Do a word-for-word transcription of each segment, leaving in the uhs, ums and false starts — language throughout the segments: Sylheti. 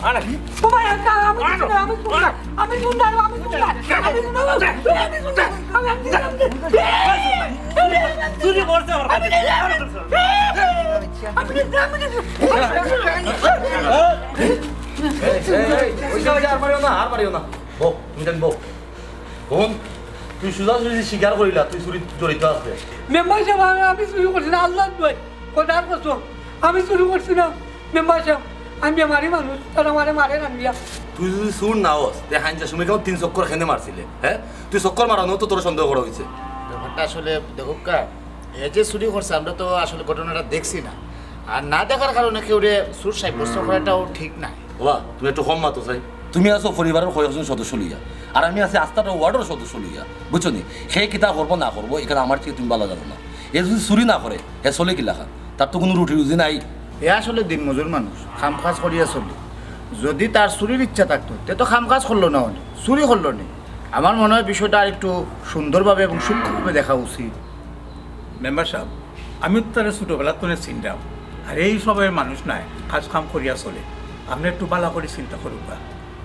আরে, ও ভাই, আমি, আমি গুন্ডা, আমি গুন্ডা, আমি গুন্ডা, আমি গুন্ডা, আমি গুন্ডা, আমি গুন্ডা, আমি, আমি, আমি, চুরি করছে আমার কাছে। আমি, আমি, আমি, এই, এই, এই, ওই যে, ওই যে, আর মারিও না, আর মারিও না। বউ, তুমি জানি বউ। হুন, তুই সোজাসুজি স্বীকার করিলা, তুই চুরি জড়িত আছে। মেম্বার সাব, আমি, আমি চুরি করছি না, আল্লার দোয়াই, খোদার কসম, আমি চুরি করছি না। মেম্বার সাব, আমি বেমারি মানুষ, তারা আমারে মারে রান্দিয়া। তুই যদি চুর না হস, তে হাইঞ্জা সময় কেন তিন চক্কর কেনে মারছিলে, হ্যাঁ? তুই চক্কর মারানো তো তোর সন্দেহ করা হইছে। ব্যাপারটা আসলে দেখুক্কা, এ যে চুরি করছে, আমরা তো আসলে ঘটনাটা দেখছি না। আর না দেখার কারণে কেউরে চুর সাব্যস্ত করাটাও ঠিক না। বাবা, তুমি একটু কম মাতো চাই। তুমি আছো পরিবারর কয়েকজন সদস্য লইয়া, আর আমি আছি আস্তাটা ওয়ার্ডর সদস্য লইয়া, বুঝছো নি? হে কিতা করবো না করবো, ইখান আমার চেয়ে তুমি ভালা জানো না। এ যদি চুরি না করে, হে চলে কিলাখান? তার তো কুনু রুটি রুজি নাই। হে আসলে দিনমজুর মানুষ, কাম কাজ করিয়া চলে। যদি তার চুরির ইচ্ছা থাকতো, তে তো কাম কাজ করলো না অনে, চুরি করলো নি। আমার মনে হয় বিষয়টা আর একটু সুন্দরভাবে এবং সূক্ষ্মভাবে দেখা উচিত। মেম্বার সাব, আমি তো তারে ছোটবেলা তনে চিনরাম। আর এই স্বভাবের মানুষ নায়, কাজ কাম করিয়া চলে। আপনে একটু ভালা করি চিন্তা করুক্কা,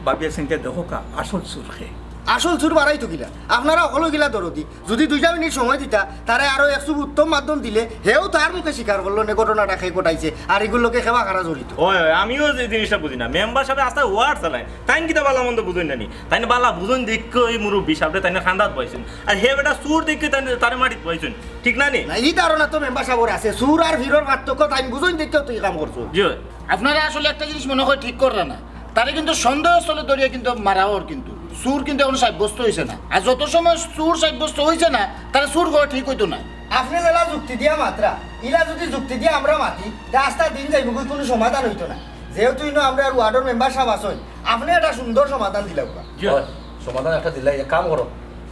ভাবিয়া চিন্তা দেখুক্কা, আসল চুর কে। আসল চুর বাড়াই তো কিলা? আপনারা হকলো কিলা দরদি। যদি দুইটা মিনিট সময় দিতা, তারে আরো এক চুপ উত্তম মাধ্যম দিলে, হেও তার মুখে স্বীকার করলো নে ঘটনাটা কে ঘটাইছে, আর এগুলোকে খেবা খারা জড়িত। ওই, ওই, আমিও যে জিনিসটা বুঝি না, মেম্বার সাবে আস্তা ওয়ার্ড চালায়, তাইন কিতা ভালা মন্দ বুঝইন না নি? তাইন ভালা বুঝইন দেখে ওই মুরব্বি সাবরে তাইন খান্দাত বইছইন, আর হে বেটা চুর দেখে তাইন, তারে মাটিত বইছইন, ঠিক না নি? না, ই ধারণা তো মেম্বার সাবর আছে, চুর আর ফিরর পার্থক্য তাইন বুঝইন দেখে তুই কাম করছো। জি অয়। আপনারা আসলে একটা জিনিস মনে হয় ঠিক কররা না, তারে কিন্তু সন্দেহ স্থলে ধরিয়া কিন্তু মারা অর কিন্তু। চুর কিন্তু এখনো সাব্যস্ত হইছে না। আর যত সময় চুর সাব্যস্ত হইছে না, তারে চুর কওয়া ঠিক হইতো না। আপনে যেলা যুক্তি দিয়া মাতরা, ইলা যদি যুক্তি দিয়া আমরা মাতি, তে আস্তা দিন যাইবো, কুনু সমাধান হইতো না। যেহেতু ইনো আমরা আর ওয়ার্ডর মেম্বার সাব আছইন, আপনে একটা সুন্দর সমাধান দিলাউক্কা। জি। অয়, সমাধান একটা দিলাই, এক কাম করো,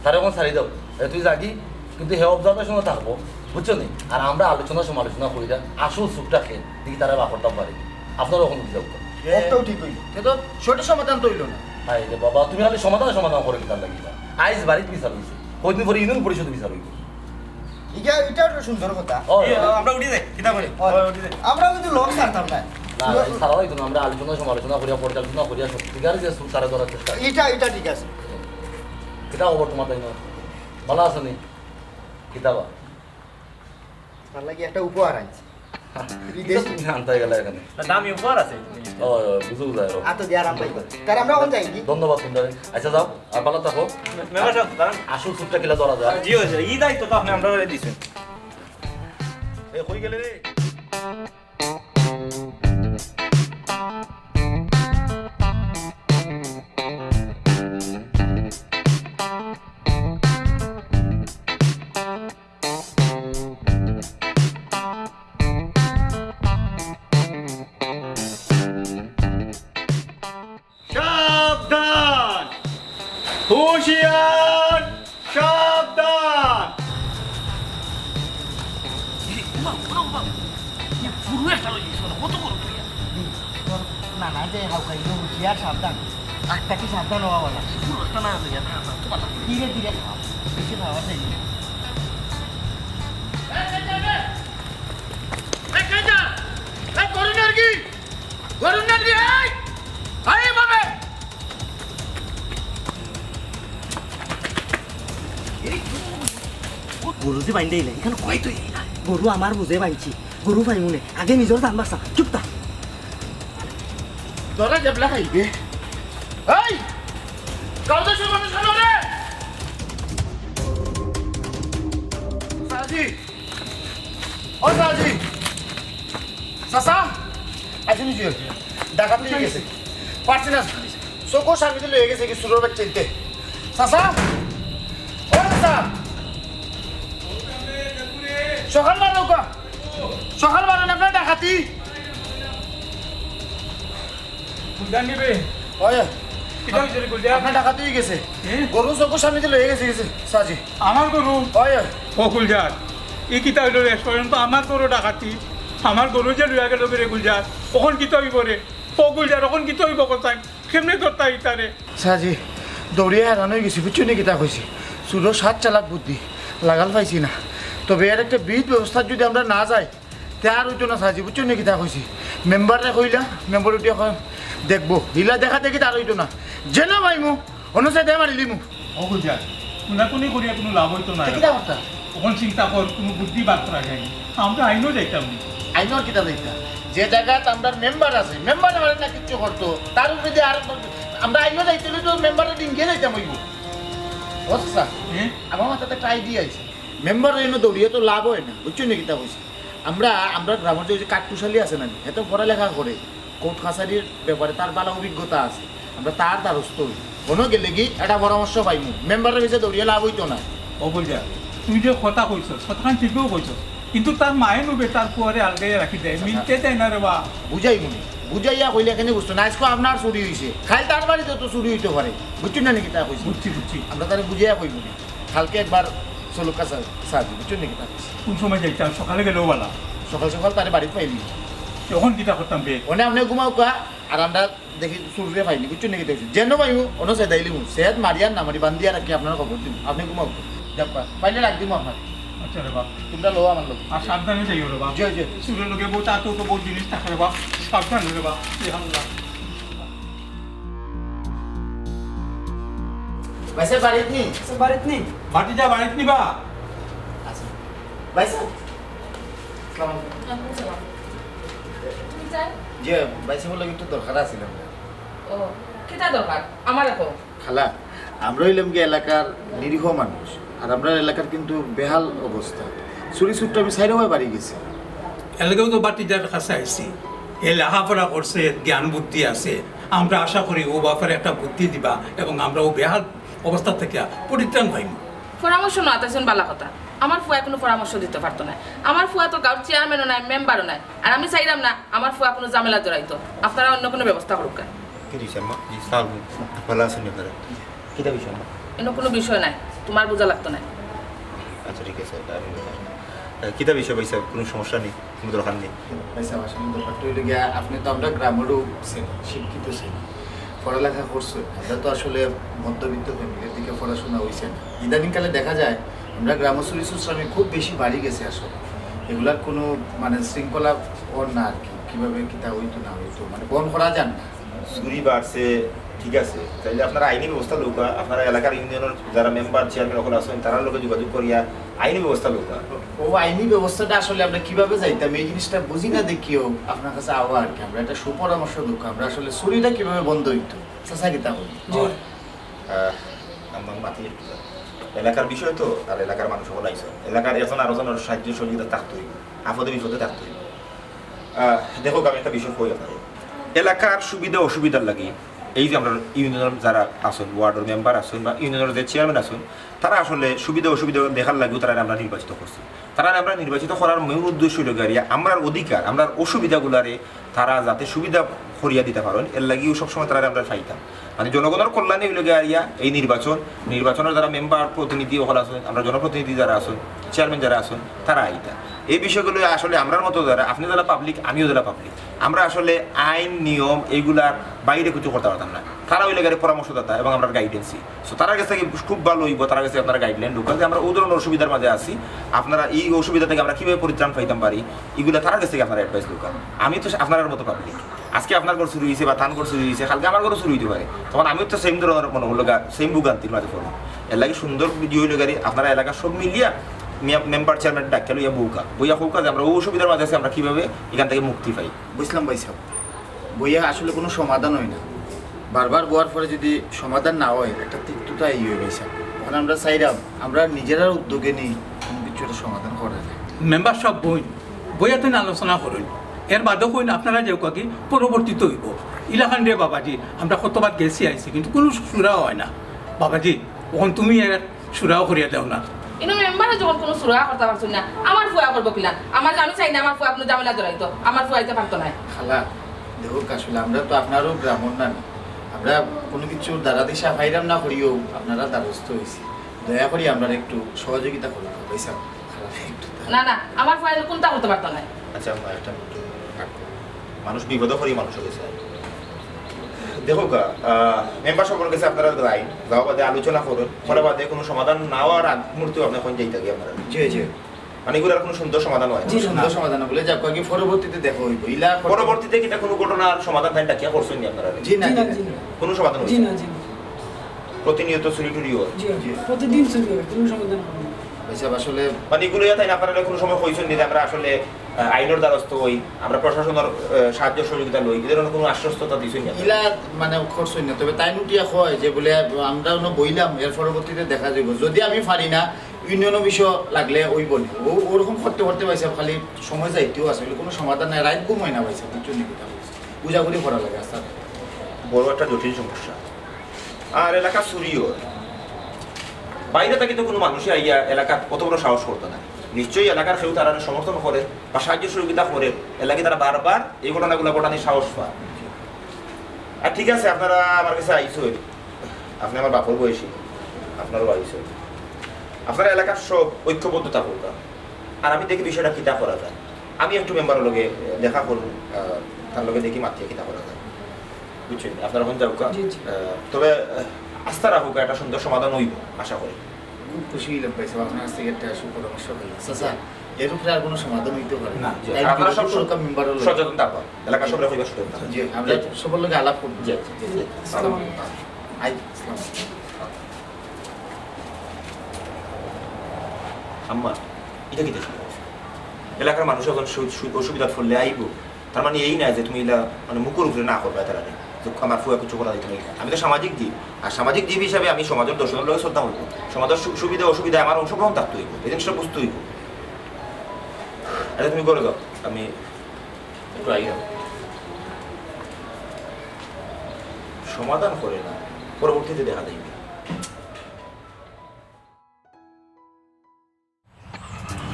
তারে অখন ছাড়ি দাও। এ, তুই যাগি, কিন্তু হে অবজারভেশনে থাকবো, বুঝছো নি? আর আমরা আলোচনা সমালোচনা করি যা, আসল চুরটা কে, দেখি তারে বার করতাম পারি। আপনারা অখন উঠি যাউক্কা। অটাও ঠিক হইল। তে তো সঠিক সমাধান তো হইল না। হায় রে বাবা, তুমি খালি সমাধান সমাধান করো কিতার লাগি? আইজ বাড়িত বিচার হইছে, কয়দিন পরে ইউনিয়ন পরিষদে বিচার হইব। ইটা, ইটা একটা সুন্দর কথা। অয়, ই, অয়। আমরা উঠি যাই, কিতা করি? অয়। অয়, উঠি যাই। আমরাও কিন্তু লোক ছাড়তাম না। না, না, এই ছাড়া হইতো না, আমরা আলোচনা সমালোচনা করিয়া, পর্যালোচনা করিয়া সব ঠিক আছে, তারে ধরার চেষ্টা। ইটা, ইটা ঠিক আছে। কিতা খবর তোমার তাই না? ভালা আছো নি? কিতা বা? তার লাগি একটা উপহার আনছি। বিদেশ। তুমি আনতে গেলে এখানে। না, দামি উপহার আছে। ও, ও, বুঝো, বুঝো, ও। আতো দিয়া আরাম পাইবো। তাহলে আমরা অখন যাই কি? ধন্যবাদ, সুন্দরী। আচ্ছা, যাও, আর ভালা থাকো। মে-, মেম্বার সাব, দাঁড়ান। আসল চুরটা কিলা ধরা যায়। জি, হয়েছে। ই দায়িত্ব তো আপনি আমরা দিছেন। এ, কই গেলে রে? সাবধান! হুঁশিয়ার! সাবধান! না, না, যে হাউকাইলো হুঁশিয়ার সাবধান। আত্মা কি সাবধান হওয়া বলা? ধীরে ধীরে খাও, বেশি খাওয়া যায় না। এই, এই, এই, এই, করুণার কি? করুণার কি? এই! এই, ভাবে! গরু যে বাইন্দা ইলা, ইখান কই তুই? গরু আমার বুঝে বাইনছি। গরু পাইমুনে। আগে নিজর জান বাঁচা। চুপ থাক। তোরা জেবলা খাইবে। এই! কাউকে সমানে শোনো রে! সাজি! ও সাজি! চাচা! আইসো নি জুয়েল? ডাকাতি হয়ে গেছে। পারছি না। চোখও সামনে লয়ে গেছে কি চুরর বাচ্চা চিনতে। চাচা! ও চাচা! সকাল বারো কা? সকাল বারো না আপনার ডাকাতি? গুলজার নিবে? ওই। কিতা হইছে রে গুলজার? আপনার ডাকাতি হয়ে গেছে। এ? গরু চোখের সামনে দিয়ে লয়ে গেছে, গেছে, সাজি। আমার গরু? ওই, ওই। ও গুলজার, ই কিতা হইল রে? পর্যন্ত আমার গরু ডাকাতি, আমার গরু যে লইয়া গেল রে গুলজার, অখন কিতা হইব রে? ও গুলজার, অখন কিতা হইব কোথায়? কেমনে করতা ইতারে? সাজি, দৌড়িয়া হেরান হয়ে গেছি, বুঝছো নি কিতা কইছি? চুরর সাত চালাক বুদ্ধি, লাগাল পাইছি না। তবে এর একটা বিহিত ব্যবস্থা যদি আমরা না যাই, তে আর অইতো না চাচি, বুঝছো নি কিতা কইছি? মেম্বাররে কইলা, মেম্বার উঠিয়া কয়, "দেখবো, হিলা দেখা দেখি তার অইতো না, যেন পাইমু, অনো সাইডে মারিলিমু।" ও বুঝা, কোনাকুনি করিয়া কোনো লাভ অইতো না। তে কিতা করতা? অখন চিন্তা কর, কোনো বুদ্ধি বার করা যায়নি। আমরা আইনও যাইতাম নি। আইনও কিতা যাইতা? যে জাগাত আমরার মেম্বার আছে, মেম্বার আমারে না কিচ্ছু করতো, তার উপরে দিয়ে আর আমরা আইনও যাইতে অইলে তো মেম্বাররে ডিঙ্গিয়ে যাইতাম অইবো। ও চাচা, হ্যাঁ? আমার মাথাত একটা আইডিয়া আইছে। মেম্বার অইলে দৌড়িয়া তো লাভ অয় না, বুঝছো নি কিতা কইছি? আমরা, আমরার গ্রামর যে, ওই যে কাট্টুশালী আছে না, এত পড়ালেখা করে, কোর্ট কাছারির ব্যাপারে তার ভালা অভিজ্ঞতা আছে, আমরা তার দ্বারস্থ অই। অনো গেলে কি একটা পরামর্শ পাইমু, মেম্বারর কাছে দৌড়িয়া লাভ অইতো না। ও বুঝা, তুই যে কথা কইছস, কথাখান ঠিকও কইছস, কিন্তু তার মায়ে নুবে তার পুয়ারে আলগাইয়া রাখি দেয়, মিলতে দেয় না রে বা। বুঝাইমু নি, বুঝাইয়া কইলে কেনে বুঝতো না। আইজকু আপনার চুরি অইছে, কাইল তার বাড়িত তো চুরি অইতো পারে, বুঝছো না নি কিতা কইছি? বুঝছি, বুঝছি। আমরা তারে বুঝাইয়া কইমু নি। কাইলকে একবার চলুক্কা চা-, চা দি, বুঝছো নি কিতা কইছি? কোন সময় যাইতাম? সকালে গেলেও ভালা। সকাল সকাল তারে বাড়িত পাইলি। অখন কিতা করতাম বে? অনে আপনে ঘুমাউক্কা, আর আমরা দেখি চুররে পাইনি, বুঝছো নি কিতা কইছি? যেন পাইমু, অনো সেদাইলিমু। সেদ মারিয়ার না মারি বান্ধিয়া রাখি আপনারে খবর দিমু। আপনে ঘুমাউক্কা। যাউক্কা, পাইলে ডাক দিমু আপনারে। আচ্ছা রে বাপ। তুমরা লও আমার লগে। আর সাবধানে যাইও রে বাপ। জি, জি। চুরর লগে বউত, আতো তো বউত জিনিস থাকে রে বাপ। সাবধানে রে বাপ। এ আল্লাহ। ভাইসাব বাড়িত নি? ভাতিজা বাড়িত নি বা? আচ্ছা। ভাইসাব। আসসালামু আলাইকুম। ওয়ালাইকুম সালাম। তুমি চাই? জি, ভাইসাবর লগে একটু দরকার আছিল আমরার। ও, কিতা দরকার? আমারে কও। খালা, আমরা অইলাম গি এলাকার নিরীহ মানুষ, আর আমরার এলাকার কিন্তু বেহাল অবস্থা। চুরি চুট্টামি চাইরোবায় বাড়ি গেছে। এলাকাও তো ভাতিজার কাছে আইছি, এ লেখাপড়া করছে, জ্ঞান বুদ্ধি আছে, আমরা আশা করি অউ বাপরে একটা বুদ্ধি দিবা এবং আমরা অউ বেহাল অবস্থা থাকি পরিত্রাণ পাইমু। পরামর্শ নেওয়াত আইছইন, ভালা কথা। আমার ফুয়ায় কুনু পরামর্শ দিতো পারতো নায়। আমার ফুয়া তো গাউর চেয়ারম্যানও নায়, মেম্বারও নায়। আর আমি চাইরাম না আমার ফুয়া কুনু ঝামেলাত জড়াইতো। আপনারা অইন্য কুনু ব্যবস্থা করউক্কা। কিতা বিষয় আম্মা? জি, সালাম। ভালা আছইন নি আপনারা? কিতা বিষয় আম্মা? অইন্য কুনু বিষয় নায়, তুমার বুঝা লাগতো নায়। আচ্ছা, ঠিক আছে, আমি বুঝলাম। আহ, কিতা বিষয় ভাইসাব? কুনু সমস্যা নি? কুনু দরকার নি? ভাইসাব, আসলে দরকারটা অইলো গিয়া, আপনে তো আমরার গ্রামরও চিনইন, শিক্ষিত চিনইন, পড়ালেখা করছইন। আমরা তো আসলে মধ্যবিত্ত ফ্যামিলির দিকে পড়াশোনা অইছে না। ইদানিংকালে দেখা যায় আমরার গ্রামো চুরি চুট্টামি খুব বেশি বাড়ি গেছে আসলে। এগুলার কুনু মানে শৃঙ্খলা অর না আর কি, কিভাবে কিতা অইতো না অইতো, মানে বন্ধ করা যার না। চুরি বাড়ছে, ঠিক আছে, তাইলে আপনারা আইনি ব্যবস্থা লউক্কা। আপনারা এলাকার ইউনিয়নর যারা মেম্বার, চেয়ারম্যান অকল আছইন, তারার লগে যোগাযোগ করিয়া আইনি ব্যবস্থা লউক্কা। অউ আইনি ব্যবস্থাটা আসলে আমরা কিভাবে যাইতাম, এই জিনিসটা বুঝি না দেখিয়াউ আপনার কাছে আওয়া আর কি। আমরা একটা সুপরামর্শ দেউক্কা, আমরা আসলে চুরিটা কিভাবে বন্ধ অইতো, চাচা কিতা কইন? জি। আহ, আমার মাথায় একটু এলাকার বিষয় তো, আর এলাকার মানুষ অকল আইছইন। এলাকার একজন আরোজনর সাহায্য সহযোগিতা থাকতই, আপদে বিপদে থাকতই। আহ, দেখউক্কা, আমি একটা বিষয় কই আপনারে। এলাকার সুবিধা অসুবিধার লাগি এই যে আমরার ইউনিয়নর যারা আছইন, ওয়ার্ডর মেম্বার আছইন বা ইউনিয়নর যে চেয়ারম্যান আছইন, তারা আসলে সুবিধা অসুবিধা দেখার লাগিউ তারারে আমরা নির্বাচিত করছি। তারারে আমরা নির্বাচিত করার মূল উদ্দেশ্য অইলো গিয়া আমরার অধিকার, আমরার অসুবিধাগুলারে তারা যাতে সুবিধা করিয়া দিতা পারইন, এর লাগিউ সবসময় তারারে আমরা চাইতাম। মানে জনগণর কল্যাণে অইলো গিয়া এই নির্বাচন, নির্বাচনর যারা মেম্বার প্রতিনিধি অকল আছইন, আমরার জনপ্রতিনিধি যারা আছইন, চেয়ারম্যান যারা আছইন, তারা আইতা। এই বিষয়গুলো আসলে আমরার মতো যারা, আপনে যারা পাবলিক, আমিও যারা পাবলিক, আমরা আসলে আইন নিয়ম এইগুলার বাইরে কিছু করতা পারতাম না। তারা অইলো গিয়া পরামর্শদাতা এবং আমরার গাইডেন্সই। So তারার গেছ থাকি খুব ভালা অইবো, তারার গেছ থাকি আপনারা গাইডলাইন লউক্কা যে আমরা অউ ধরনর অসুবিধার মাঝে আছি, আপনারা এই অসুবিধা থাকি আমরা কিভাবে পরিত্রাণ পাইতাম পারি, ইগুলা তারার গেছ থাকি আপনারা অ্যাডভাইস লউক্কা। আমি তো আপনারার মতো পাবলিক, আইজকে আপনার ঘর চুরি অইছে বা তান ঘর চুরি অইছে, কাইলকে আমার ঘরও চুরি অইতে পারে, তখন আমিও তো সেম ধরনর মনে অইলো গিয়া সেম ভোগান্তির মাঝে পড়মু। এর লাগি সুন্দর ভিডিও অইলো গিয়া আপনারা এলাকার সব মিলিয়া মিয়া-, মেম্বার চেয়ারম্যান ডাকিয়া লইয়া বউক্কা, বইয়া কউক্কা যে আমরা অউ অসুবিধার মাঝে আছি, আমরা কিভাবে ইখান থাকি মুক্তি পাই। বুঝলাম ভাইসাব, বইয়া আসলে কুনু সমাধান অয় না। বারবার বওয়ার পরে যদি সমাধান না অয়, একটা তিক্ততা ই অয় ভাইসাব। অখন আমরা চাইরাম, আমরা নিজেরার উদ্যোগে নি কুনু কিছু একটা সমাধান করা যায়। মেম্বার সাব বইন, বইয়া তুইন আলোচনা করইন। এর বাদেও কইন আপনারা যাউক্কা গি, পরবর্তীতে অইবো। ইলাখান রে বাবাজি, আমরা কতবার গেছি আইছি, কিন্তু কুনু সুরাহা অয় না। বাবাজি, অখন তুমি এর সুরাহা করিয়া দেও না। ইনো মেম্বারে যখন কুনু সুরাহা করতা পারছইন না, আমার ফুয়া করবো কিলা? আমার আমি চাই না আমার ফুয়া কুনু ঝামেলা জড়াইতো, আমার ফুয়া আইতে পারতো নায়। খালা, দেখউক্কা আসলে আমরা তো আপনারার গ্রামর না, আমরা কুনু কিছু দ্বারা দিশা পাইরাম না করিয়াউ আপনারার দ্বারস্থ অইছি। দয়া করি আমরারে একটু সহযোগিতা করউক্কা, ভাইসাব। খালা, একটু দয়া। না, না, আমার ফুয়া কুনতা করতে পারতো নায়। আচ্ছা, আম্মা, একটা মিনিট রাখো। মানুষ বিপদো পড়ি মানুষর গেছে। দেখউক্কা, আহ, মেম্বার সাবর গেছে আপনারা যাইন, যাওয়া বাদে আলোচনা করইন, করা বাদে কুনু সমাধান না অওয়ার আগ মুহূর্তে আপনে কইন যাইতা গি আপনারা। জি, জি। মানে, এগুলার কোনো সুন্দর সমাধান হয় না। জি না। সুন্দর সমাধান বলে যাক, আগে পরবর্তীতে দেখা হইব। ইলা করতে পরবর্তীতে কিতা কোনো ঘটনার সমাধান তাইন ডাকিয়া করছইন নি আপনারা? জি না, জি জি না, না। জি না। কোনো সমাধান জি হইছে না, না? জি না। প্রতিনিয়ত চুরি টুরি হয়? জি, জি। প্রতিদিন চুরি হয়, কোনো সমাধান হয় না। আচ্ছা, আসলে মানে, এগুলো ইয়া তাইন আপনারা কোনো সময় কইছইন নি যে আমরা আসলে, আহ, আইনর দ্বারস্থ হই, আমরা প্রশাসনের, আহ, সাহায্য সহযোগিতা লই, এই ধরনের কোনো আশ্বস্ততা দিছইন নি আপনারা? ইলা মানে করছইন না, তবে তাইন উঠিয়া কয় যে বলে আমরা অনো বইলাম, এর পরবর্তীতে দেখা যাইব। যদি আমি পারি না, ইউনিয়ন অফিসও লাগলে ওই বলে। ও, ওরকম করতে করতে পাইছে, খালি সময় যাইতেও আছে, বলে কোনো সমাধান নাই, রাইত ঘুম হয় না পাইছে, বুঝছো নি কথা বলছি? বুঝাবুঝি করা লাগে, আস্তে আস্তে। বড় একটা জটিল সমস্যা। আর এলাকা চুরি হয়। বাইরে থাকি তো কোনো মানুষে আইয়া এলাকাত অত বড় সাহস করতো না। নিশ্চয়ই এলাকার কেউ তারারে সমর্থন করে বা সাহায্য সহযোগিতা করে, এর লাগি তারা বারবার এই ঘটনাগুলো ঘটানি সাহস পায়। আর ঠিক আছে, আপনারা আমার কাছে আইছইন, আপনি আমার বাপর বয়সী, আপনারাও আইছইন, আপনারা এলাকার সব ঐক্যবদ্ধ থাকুক। আর আমি দেখি বিষয়টা কিতা করা যায়। আমি একটু মেম্বারর লগে দেখা করব, আহ, তার লগে দেখি মাতিয়া কিতা করা যায়। বুঝছইন? আপনারা এখন যাউক্কা। জি, জি। আহ, তবে, আহ, আস্থা রাখুক, একটা সুন্দর সমাধান হইব, আশা করি। খুব খুশি হইলাম ভাই সাহেব, আপনার কাছ থেকে একটা সুপরামর্শ পাইলাম। চাচা, এর উপরে আর কোনো সমাধান হইতে পারে না। জি, তাই আর আপনারা সব ওরকম মেম্বারর লগে সচেতন থাকবা, এলাকার সবরে কইবা সচেতন থাকবা। জি, আমরা জি। সবার লগে আলাপ করব। জি, জি, জি, জি। আসসালামু আলাইকুম। আই, আসসালামু আলাইকুম। আম্মা, এটা কি দেখি? এলাকার মানুষ এখন সু-, সু-, অসুবিধাত পড়লে আইব। তার মানে এই না যে তুমি ইলা মানে মুখর উপরে না করবা তারারে, যে আমার ফুয়া কিছু করা দিত না। আমি তো সামাজিক জীব, আর সামাজিক জীব হিসাবে আমি সমাজর দর্শনের লগে শ্রদ্ধা করব। সমাজর সু-, সুবিধা অসুবিধা আমার অংশগ্রহণ থাকতে হইব, এই জিনিসটা বুঝতে হইব। আচ্ছা, তুমি করে দাও, আমি একটু আগে যাও। সমাধান করে না, পরবর্তীতে দেখা যাইবে।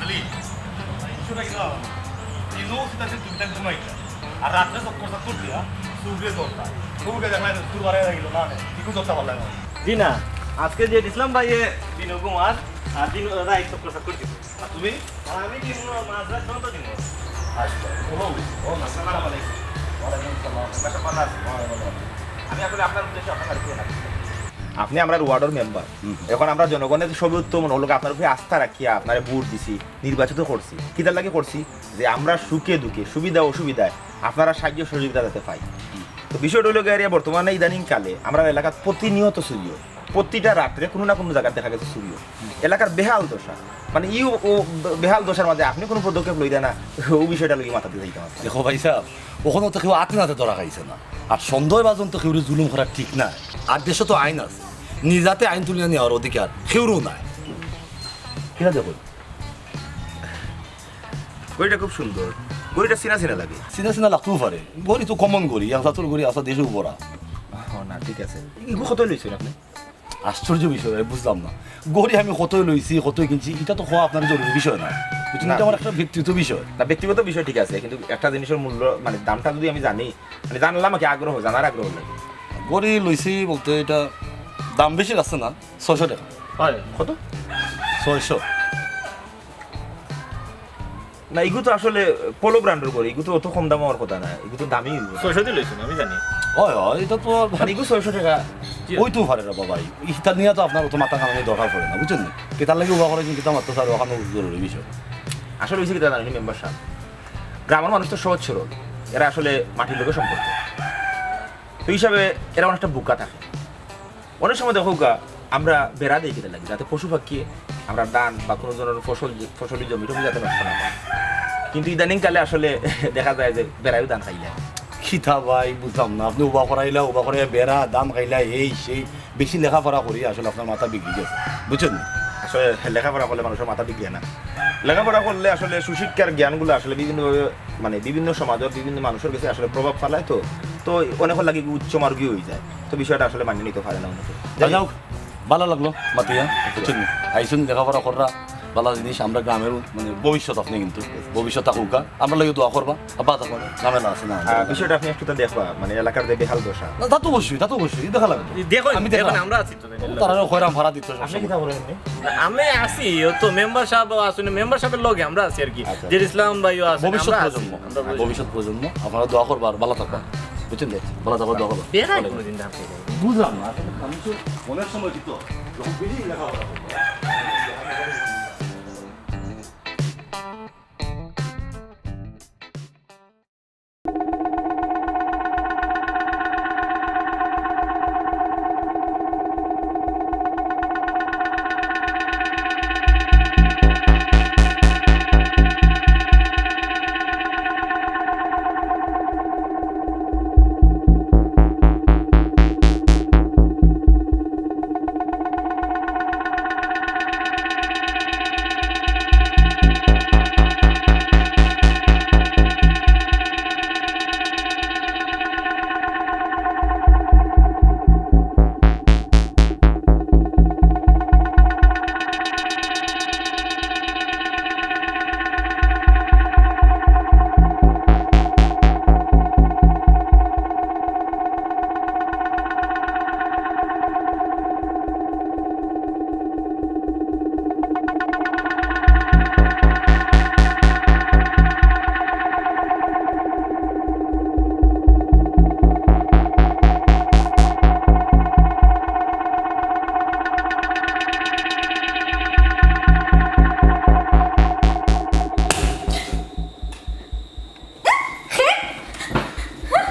আলি, ইনশোরা কিনা? দিনও সিধা সিধা দুই টাইম ঘুমাইতা। আর রাত্রে চক্কর চক্কর দিয়া, সুরগে ধরতা। সুরগে দেখলাই তো সুর বাড়াই গেল না, নে। কি করে ধরতা পারলাই না? জি না, আজকে যে ইসলাম ভাইয়ে দিন ঘুমার, আর দিন রাত চক্কর চক্কর দিব। আর তুমি? আর আমি দিন মাঝরাত পর্যন্ত দিব। আচ্ছা, ও, ও, আসসালামু আলাইকুম। ওয়ালাইকুম আসসালাম। বাসা পাল্লা আছে? ওয়ালাইকুম আসসালাম। আমি আসলে আপনার উদ্দেশ্যে আপনার বাড়িতে আসছি। আপনি আমরার ওয়ার্ডর মেম্বার। হুম। এখন আমরা জনগণের সবে উত্তম হলো আপনার উপরে আস্থা রাখিয়া আপনারে ভোট দিছি, নির্বাচিত করছি। কিতার লাগি করছি? যে আমরা সুখে দুঃখে, সুবিধা অসুবিধায় আপনারার সাহায্য সহযোগিতা যাতে পাই। তো বিষয়টা হইল গিয়া, বর্তমানে ইদানিং কালে আমরার এলাকাত প্রতিনিয়ত চুরি হয়, প্রতিটা রাত্রে কোনো না কোনো জায়গাত দেখা গেছে চুরি হয়। এলাকার বেহাল দশা, মানে, ই ও বেহাল দশার মাঝে আপনি কোনো পদক্ষেপ লইরা না, ও বিষয়টা লইয়া মাথা দিতে চাইতাম আর কি। দেখো ভাই সাহেব, ওখানে তো কেউ আতে নাতে ধরা খাইছে না। আর সন্দেহভাজন তো কেউরে জুলুম করা ঠিক নায়। আর দেশে তো আইন আছে, নিজাতে আইন তুলিয়া নেওয়ার অধিকার কেউরও নাই। কিনা দেখো, ঘড়িটা খুব সুন্দর, ঘড়িটা চিনা চিনা লাগে। চিনা চিনা লাগতেও পারে, ঘড়ি তো কমন ঘড়ি, এক জাতর ঘড়ি আছে দেশেও বড়া। ও না, ঠিক আছে। ইগু কত লইছেন আপনি? আশ্চর্য বিষয়, আমি বুঝলাম না। ঘড়ি আমি কতই লইছি, কতই কিনছি, এটা তো কওয়া আপনার জরুরি বিষয় না। বুঝছেন, না। এটা আমার একটা ব্যক্তিগত বিষয়। না, ব্যক্তিগত বিষয় ঠিক আছে, কিন্তু একটা জিনিসের মূল্য, মানে, দামটা যদি আমি জানি, মানে, জানলাম আর কি, আগ্রহ, জানার আগ্রহ লাগে। ঘড়ি লইছি বলতে, এটা দাম বেশি লাগছে না, ছয়শো টাকা। হয়, কত? ছয়শো। না, ইগু তো আসলে Polo brand-র ঘড়ি, ইগু তো অত কম দাম হওয়ার কথা না, ইগু তো দামি অইবো। ছয়শো দি লইছইন, আমি জানি। হয়, হয়, এটা তো আর মানে, ইগু ছয়শো টাকা। জি। অইতো পারে রে বাবা, ইতা নিয়া তো আপনার অত মাথা ঘামানির দরকার পড়ে না, বুঝছইন নি? কিতার লাগি উবা করাইছইন, কিতা মাততা স্যার, ওখানো জরুরি বিষয়। আসলে অইছে কিতা জানেন নি মেম্বার সাব, গ্রামের মানুষ তো সহজ সরল, এরা আসলে মাটির লগে সম্পর্ক। তো হিসাবে এরা অনেকটা বোকা থাকে। অনেক সময় দেখো গা, আমরা বেড়া দেই কিতার লাগি, যাতে পশু পাখি আমরা ধান বা কোনো ধরনের ফসল, ফসলি জমি টমি যাতে নষ্ট না হয়। কিন্তু ইদানিং কালে আসলে দেখা যায় যে বেড়াইও ধান খাইলায়। কিতা ভাই, বুঝলাম না, আপনি উবা করাইলা, উবা করাইয়া বেড়া, ধান খাইলা, এই সেই, বেশি লেখাপড়া করি আসলে আপনার মাথা বিগড়ি গেছে, বুঝছইন নি? আসলে লেখাপড়া করলে মানুষের মাথা বিগড়ে না, লেখাপড়া করলে আসলে সুশিক্ষার জ্ঞানগুলো আসলে বিভিন্নভাবে, মানে, বিভিন্ন সমাজের বিভিন্ন মানুষের কাছে আসলে প্রভাব ফেলায়। তো, তো অনেকের লাগি উচ্চ মার্গীয় হয়ে যায়, তো বিষয়টা আসলে মানিয়া নিতে পারে না অনেকে। যাই হোক, ভালা লাগলো মাতিয়া, বুঝছইন নি? আইছইন, লেখাপড়া কররা, ভালা জিনিস, আমরা গ্রামের, মানে, ভবিষ্যৎ আপনি, কিন্তু ভবিষ্যৎ থাকুক, আমরার লাগি দোয়া করবা। আব্বা, দেখো, ঝামেলা আছে না? আহ, বিষয়টা আপনি একটু তো দেখবা, মানে, এলাকার যে বেহাল দশা। না, তা তো অবশ্যই, তা তো অবশ্যই, দেখা লাগবে। দেখো, আমি দেখলাম। এখন আমরা আছি তো, ও, তারা খয়রাম ভাড়া দিত সব আপনি সময়। কিতা করেন এমনি? না, আমি আছি, ও তো মেম্বার সাব আছইন, মেম্বার সাবের লগে আমরা আছি আর কি। আচ্ছা। যে ইসলাম ভাইও আছইন, ভবিষ্যৎ আমরা আছি, প্রজন্ম। আমরা ভবিষ্যৎ। ভবিষ্যৎ প্রজন্ম, আপনারা দোয়া করবা আর ভালা থাকবা। বুঝছইন তো? ভালা থাকবা, দোয়া করবা। বেড়াই কোনোদিন ধান খাই নাই। বুঝলাম না, আসলে আমি তো অনেক সময় কি তো, যখন বেশি লেখাপড়া করবো।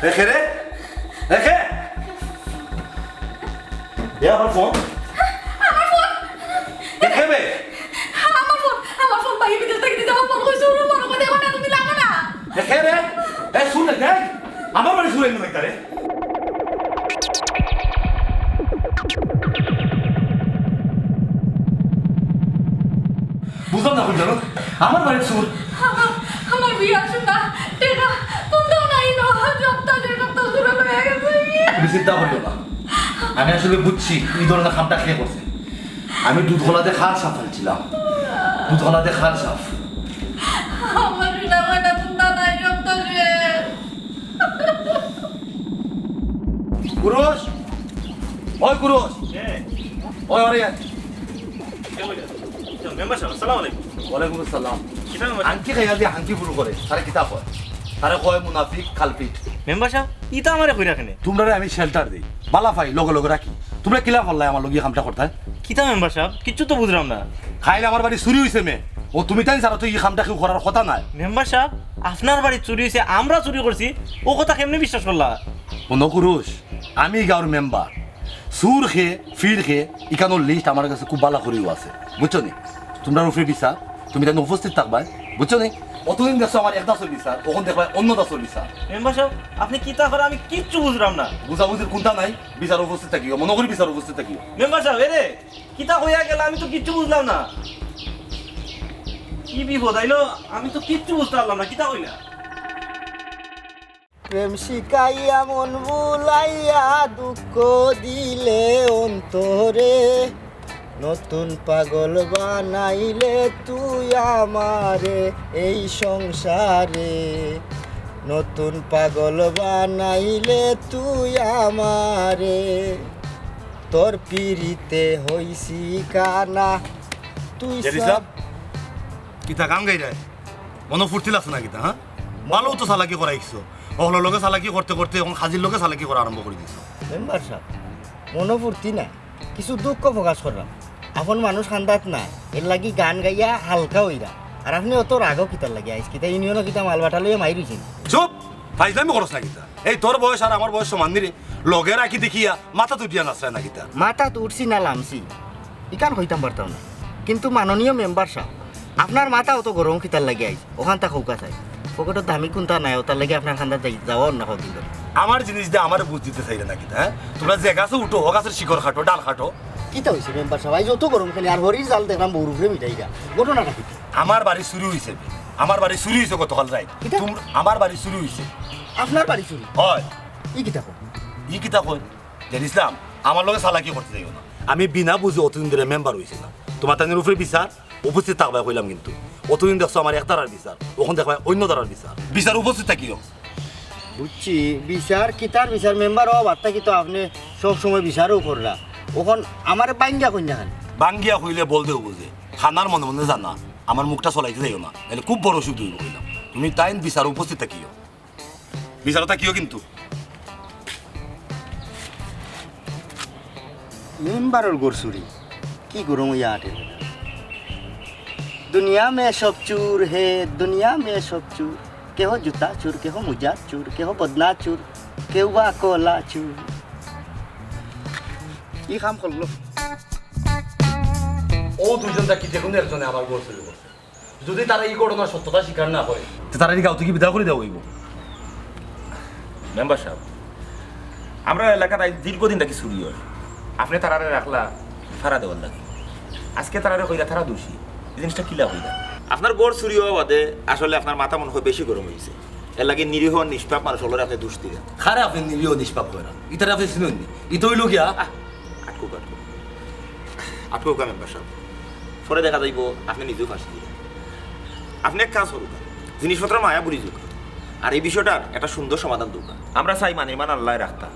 এ কে রে? এ কে? এ আমার ফোন। আমার ফোন। এ কে বে? আমার ফোন, আমার ফোন ভাই বিদেশ থাকি দিছে, আমার ফোন কই চুর, মনে করে দেখো না, তুমি লাগো না। এ কে রে? এ শুন না, দেখ। আমার বাড়ি চুর আইলো নাকি রে? বুঝলাম না, বুঝলাম না। আমার বাড়ির চুর। আমার, আমার বিয়ার সোনা, টেকা, কোনটাও নাই, ন, সপ্তাহ, দেড় সপ্তাহ চুরে লইয়া গেছে। তুমি চিন্তা করিও না, আমি আসলে বুঝছি এই ধরনের কামটা কে করছে। আমি দুধ গলাতে খার সাপ ফালছিলাম, দুধ গলাতে খার সাপ। আমার সোনা, ময়না, কোনটা নাই, সপ্তাহ শেষ। কুরুশ, ওই কুরুশ, ওই ওরে আয়। মেম্বার সাব, আসসালামু আলাইকুম। ওয়ালাইকুম আসসালাম। কিতা মেম্বার সাব? আংটি খাইয়া যে হাংকি ফুরু করে, তারে কিতা কয়? তারে কয় মুনাফিক, কালপিট। মেম্বার সাব, ইতা আমারে কইরা কেনে? তুমরারে আমি শেল্টার দেই, বালা পাই, লগে লগে রাখি। তুমরা কিলা পারলায় আমার লগে ই কামটা করতায়? কিতা মেম্বার সাব, কিচ্ছু তো বুঝলাম না। কাইল আমার বাড়ি চুরি অইছে মে, ও তুমি তাইন ছাড়া তো ই কামটা কেউ করার কথা নায়। মেম্বার সাব, আপনার বাড়ি চুরি অইছে, আমরা চুরি করছি, ও কথা কেমনে বিশ্বাস করলা? হুনো কুরুশ, আমি গাঁওর মেম্বার, চুর কে, ফির কে, ইখানোর লিস্ট আমার কাছে খুব বালা করিউ আছে, বুঝছো নি? তুমরার উপরে বিচার, তুমি তাইন উপস্থিত থাকবায়, বুঝছো নি? অতদিন দেখছো আমার এক দাসর বিচার, অখন দেখবায় অন্য দাসর বিচার। মেম্বার সাব, আপনি কিতা কইরা আমি কিচ্ছু বুঝলাম না। বুঝাবুঝির কুন্তা নাই, বিচার উপস্থিত থাকিও, মনো করি বিচার উপস্থিত থাকিও। মেম্বার সাব, এরে, কিতা কইয়া গেলা আমি তো কিচ্ছু বুঝলাম না। কি বিপদ আইলো, আমি তো কিচ্ছু বুঝতে পারলাম না, কিতা কইলা? প্রেম শিখাইয়া মন ভুলাইয়া দুঃখ দিলে অন্তরে, নতুন পাগল বানাইলে তুই আমারে এই সংসারে, নতুন পাগল বানাইলে তুই আমারে, তোর পিরিতে হইছি কানা, তুই জেড ইসলাম, সব কিতা কাম গাইরায়? মনো ফুর্তি লাগছে না কিতা, হ্যাঁ? ভালো তো চালাকি করা শিখছো। অকলর লগে চালাকি করতে করতে অখন কাজির লগে চালাকি করা আরম্ভ করি দিছো। মেম্বার সাব, মনো ফুর্তি না, কিছু দুঃখ প্রকাশ করলাম। আপন মানুষ কান্দাত না, এর লাগি গান গাইয়া হালকা অইরা। আর আপনি অত রাগও কিতার লাগি? আইজ কিতা ইউনিয়নো কিতা মালবাটা লইয়া মাইর অইছেন? চুপ! ফাইজলামি করস না কিতা? এই তোর বয়স আর আমার বয়স সমান নি রে? লগে রাখি দেখিয়া মাথাত উঠিয়া নাচরায় না কিতা? মাথাত উঠছি না লামছি, ইখান কইতাম পারতাম না। কিন্তু মাননীয় মেম্বার সাব, আপনার মাথা অত গরম কিতার লাগি আইজ? অখানতা কউক্কা চাই। পকেটর দামি কুন্তা নাই, অতার লাগি আপনার কান্দাত যাই-, যাওয়া অইর না কয়দিন ধরি। আমার জিনিস দিয়া আমারে বুঝ দিতে চাইরায় না কিতা, হ্যাঁ? তুমরা যে গাছো উঠো, অউ গাছর শিকড় কাটো, ডাল কাটো। কিতা অইছে মেম্বার সাব? আইজ অত গরম কেনে? আর হরির জাল দেখলাম বউর উপরে মিটাইরা। ঘটনাটা কিতা? আমার বাড়ি চুরি অইছে বে। আমার বাড়ি চুরি অইছে গতকাল রাইত। কিতা? তুম-, আমার বাড়ি চুরি অইছে। আপনার বাড়ি চুরি? অয়। ই কিতা কয়? ই কিতা কয়? জেড ইসলাম, আমার লগে চালাকি করতে যাইও না। আমি বিনা বুঝে অতদিন ধরি মেম্বার অইছি না। তুমরা তাইনর উপরে বিচার, উপস্থিত থাকবায় কইলাম কিন্তু। অতদিন দেখছো আমার এক ধারার বিচার, অখন দেখবায় অইন্য ধারার বিচার। বিচার উপস্থিত থাকিও। বুঝছি, বিচার কিতার বিচার? মেম্বার অওয়ার থাকি তো আপনে সব সময় বিচারও কররা। অখন আমারে বাঙ্গিয়া কইন না কেনে? বাঙ্গিয়া কইলে বলদেউ বুঝে। কানার মনে মনে জানা, আমার মুখটা চলাইতে যাইও না, নাইলে খুব বড় অসুবিধা অইবো কইলাম। তুমি তাইন বিচার উপস্থিত থাকিও। বিচারো থাকিও কিন্তু। মেম্বারর ঘর চুরি, কি গরম অইয়া আটের বেটা। দুনিয়া মে সব চুর হে, দুনিয়া মে সব চুর। কেহ জুতা চুর, কেহ মুজা চুর, কেহ বদনা চুর, কেউ বা কলা চুর। ই কাম করলো। অউ দুইজন থাকি যেকোনো একজনে আমার ঘর চুরি করছে। যদি তারা ই ঘটনার সত্যতা স্বীকার না করে, তে তারারে ই গাঁও থাকি বিদায় করি দেওয়া অইবো। মেম্বার সাব, আমরার এলাকাত আইজ দীর্ঘদিন থাকি চুরি অয়। আপনে তারারে রাখলা ফারা দেওয়ার লাগি। আইজকে তারারে কইরা তারা দোষী। ই জিনিসটা কিলা কইলা? আপনার ঘর চুরি অওয়া বাদে আসলে আপনার মাথা মনে অয় বেশি গরম অইগেছে। এর লাগি নিরীহ নিষ্পাপ মানুষ অকলরে আপনে দোষ দিরা। কারে আপনে নিরীহ নিষ্পাপ কইরা? ইতারে আপনে চিনইন নি? ইতা অইলো গিয়া আহ, আটকুক, আটকুক। আটকুক মেম্বার সাব। পরে দেখা যাইবো আপনে নিজেউ ফাঁসি দিরা। আপনে এক কাজ করুক্কা, জিনিসপত্র মায়া ভুলি যাউক্কা। আর ই বিষয়টার একটা সুন্দর সমাধান দেউক্কা। আমরা চাই মান ইমান আল্লায় রাখতা।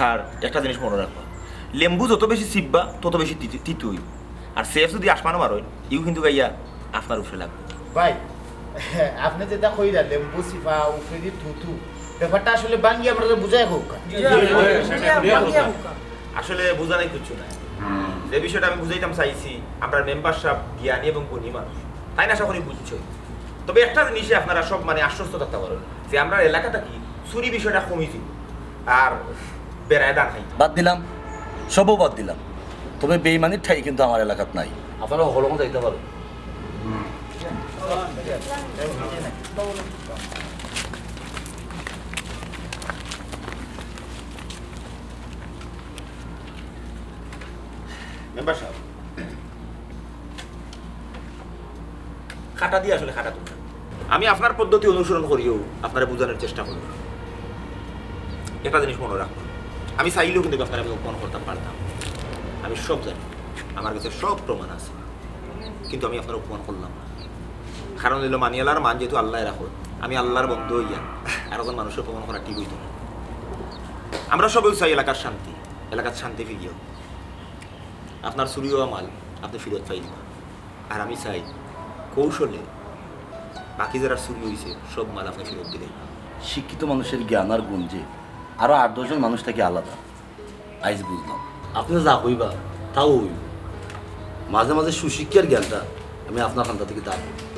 আর একটা জিনিস মনো রাখবা, লেম্বু যত বেশি চিপবা, তত বেশি তিতি-, তিতো অইবো। আর সেফ যদি আসমানো মারইন, ইউ কিন্তু গাইয়া আপনার উপরে লাগবো। ভাই, আপনে যেটা কইরা, লেম্বু চিপা, উপরেদি থুথু, ব্যাপারটা আসলে ভাঙ্গিয়া আমরারে বুঝাইয়া কউক্কা। জি, জি, জি, জি, জি, জি। আসলে বুঝানি কিচ্ছু নাই। যে বিষয়টা আমি বুঝাইতাম চাইছি, আমরার মেম্বার সাব জ্ঞানী এবং গুণী মানুষ, তাইন আশা করি বুঝছইন। তবে একটা জিনিসে আপনারা সব মানে আশ্বস্ত থাকতা পারইন যে আমরার এলাকা থাকি চুরি বিষয়টা কমি যাইব, আর বেড়ায় ধান খাইব। বাদ দিলাম, সবও বাদ দিলাম, তবে বেইমানির ঠাই কিন্তু আমার এলাকাত নাই। আপনারা হকল অখন যাইতা পারইন। মেম্বার সাব, কাটা দিয়া আসলে কাটা তুলতা। আমি আপনার পদ্ধতি অনুসরণ করিও আপনারে বুঝানোর চেষ্টা করমু। একটা জিনিস মনো রাখবা, আমি চাইলেও কিন্তু আপনারে আমি অপমান করতাম পারতাম। আমি সব জানি, আমার কাছে সব প্রমাণ আছে, কিন্তু আমি আপনারে অপমান করলাম না। কারণ অইলো, মানিয়ালার মান যেহেতু আল্লায় রাখইন, আমি আল্লার বন্দা অইয়া আর একজন মানুষরে অপমান করা ঠিক অইতো না। আমরা সবেউ চাই এলাকার শান্তি, এলাকাত শান্তি ফিরিয়া। আপনার চুরি অওয়া মাল আপনে ফিরত পাইবা। আর আমি চাই কৌশলে বাকি যারার চুরি অইছে সব মাল আপনে ফিরত দিবা। শিক্ষিত মানুষের জ্ঞান আর গুণ যে আরো আট দশ জন মানুষ থাকি আলাদা, আইজ বুঝলাম। আপনে যা কইবা তাও অইব। মাঝে মাঝে সুশিক্ষার জ্ঞানটা আমি আপনার কান্দা থাকি দাবি করি।